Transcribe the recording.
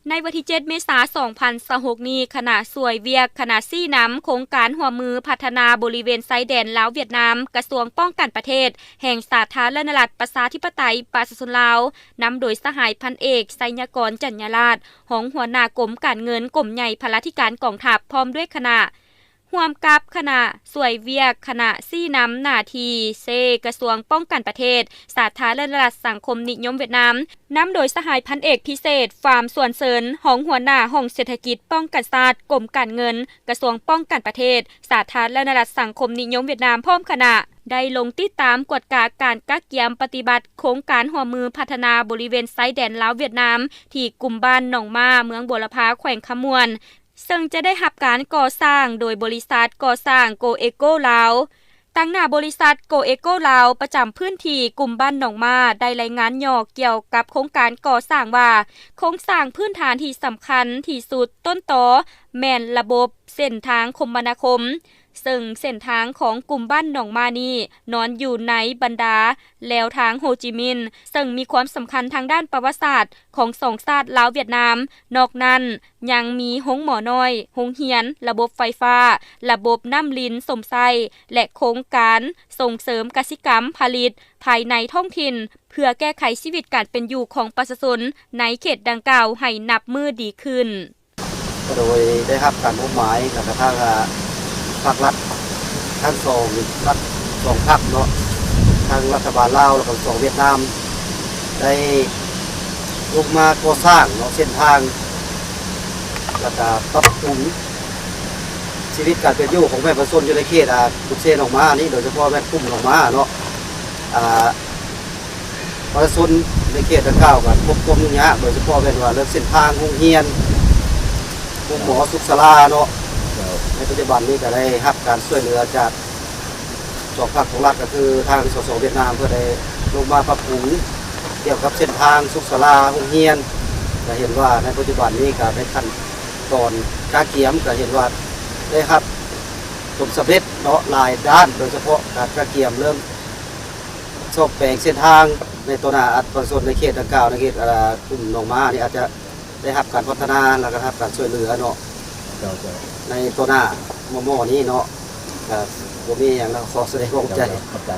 ໃນວັນທີເຈັດ ເມສາ ສອງພັນຊາວຫົກນີ້, ຄະນະຊ່ວຍວຽກ, ຄະນະຊີ້ນຳໂຄງການຮ່ວມມືພັດທະນາບໍລິເວນຊາຍແດນລາວ-ຫວຽດນາມ, ກະຊວງປ້ອງກັນປະເທດ ແຫ່ງສາທາລະນະລັດ ປະຊາທິປະໄຕ ປະຊາຊົນລາວ, ນຳໂດຍສະຫາຍພັນເອກ ໄຊຍະກອນ ຈັນຍາລາດ, ຮອງຫົວໜ້າກົມການເງິນ ກົມໃຫຍ່ພະລາທິການກອງທັບ ພ້ອມດ້ວຍຄະນະ, ຮ່ວມກັບຄະນະຊ່ວຍວຽກ, ຄະນະຊີ້ນຳໜ້າທີ່ເຊ ກະຊວງປ້ອງກັນປະເທດ ສາທາລະນະລັດສັງຄົມນິຍົມຫວຽດນາມ, ນຳໂດຍສະຫາຍພັນເອກພິເສດ ຟາມ ສວນເຊີນ, ຮອງຫົວໜ້າຫ້ອງເສດຖະກິດປ້ອງກັນຊາດ ກົມການເງິນ ກະຊວງປ້ອງກັນປະເທດ ສາທາລະນະລັດສັງຄົມນິຍົມຫວຽດນາມ ພ້ອມຄະນະ ໄດ້ລົງຕິດຕາມກວດກາການກະກຽມປະຕິບັດໂຄງການຮ່ວມມືພັດທະນາບໍລິເວນຊາຍແດນລາວ-ຫວຽດນາມ ທີ່ກຸ່ມບ້ານໜອງມ້າ ເມືອງບົວລະພາ ແຂວງຄຳມ່ວນ, ເຊິ່ງຈະໄດ້ຮັບການກໍ່ສ້າງໂດຍບໍລິສັດກໍ່ສ້າງ ໂກເອໂກ ລາວ. ຕາງໜ້າບໍລິສັດ ໂກເອໂກ ລາວ ປະຈຳພື້ນທີ່ກຸ່ມບ້ານໜອງມ້າ ໄດ້ລາຍງານຫຍໍ້ກ່ຽວກັບໂຄງການກໍ່ສ້າງວ່າ, ໂຄງສ້າງພື້ນຖານທີ່ສຳຄັນທີ່ສຸດຕົ້ນຕໍແມ່ນລະບົບເສັ້ນທາງຄົມມະນາຄົມ, ເຊິ່ງເສັ້ນທາງຂອງກຸ່ມບ້ານໜອງມ້ານີ້ ນອນຢູ່ໃນບັນດາແລວທາງໂຮຈິມິນ, ເຊິ່ງມີຄວາມສຳຄັນທາງດ້ານປະຫວັດສາດຂອງສອງຊາດລາວ-ຫວຽດນາມ. ນອກນັ້ນ ຍັງມີໂຮງໝໍນ້ອຍ, ໂຮງຮຽນ, ລະບົບໄຟຟ້າ, ລະບົບນ້ຳລິນຊົມໃຊ້ ແລະ ໂຄງການສົ່ງເສີມກະສິກຳຜະລິດພາຍໃນທ້ອງຖິ່ນ ເພື່ອແກ້ໄຂຊີວິດການເປັນຢູ່ຂອງປະຊາຊົນໃນເຂດດັ່ງກ່າວໃຫ້ນັບມື້ດີຂຶ້ນ. ໂດຍໄດ້ຮັບການມອບໝາຍ ແລ້ວກະທາງ ອາ ພາກລັດທັງສອງ ລັດສອງພັກເນາະ, ທາງລັດຖະບານລາວ ແລ້ວກະສປປ ຫວຽດນາມ ໄດ້ລົງມາກໍ່ສ້າງເນາະ ເສັ້ນທາງ ແລ້ວກະປັບປຸງຊີວິດການເປັນຢູ່ຂອງປະຊາຊົນຢູ່ໃນເຂດ ອາ ກຸດເຊໜອງມ້ານີ້ ໂດຍສະເພາະແມ່ນກຸ່ມໜອງມ້າເນາະ ອາ ປະຊາຊົນໃນເຂດດັ່ງກ່າວກໍພົບຄວາມຫຍຸ້ງຍາກ ໂດຍສະເພາະແມ່ນວ່າເລື່ອງເສັ້ນທາງ, ໂຮງຮຽນ, ໂຮງໝໍ, ສຸກສາລາເນາະ. ໃນປັດຈຸບັນນີ້ກໍໄດ້ຮັບການຊ່ວຍເຫຼືອຈາກສອງພັກຂອງລັດ ກໍຄືທາງ ສສ ຫວຽດນາມ ເພິ່ນໄດ້ລົງມາປັບປຸງກ່ຽວກັບເສັ້ນທາງ, ສຸກສາລາ, ໂຮງຮຽນ. ກໍເຫັນວ່າໃນປັດຈຸບັນນີ້ກໍໃນຂັ້ນຕອນກະກຽມ ກໍເຫັນວ່າໄດ້ຮັບຜົນສຳເລັດເນາະ ຫຼາຍດ້ານ, ໂດຍສະເພາະການກະກຽມເລື່ອງ ຊອກແປງເສັ້ນທາງໃນຕໍ່ໜ້າ ອາ ປະຊາຊົນໃນເຂດດັ່ງກ່າວ ໃນເຂດ ອາ ກຸ່ມໜອງມ້ານີ້ ອາດຈະໄດ້ຮັບການພັດທະນາ ແລ້ວກໍຮັບການຊ່ວຍເຫຼືອເນາະ ເຈົ້າ ເຈົ້າ ໃນຕໍ່ໜ້າມໍ່ໆນີ້ເນາະ. ກໍບໍ່ມີຫຍັງແລ້ວ ຂໍສະແດງຄວາມຂອບໃຈ ເຈົ້າ ເຈົ້າ ຂອບໃຈ.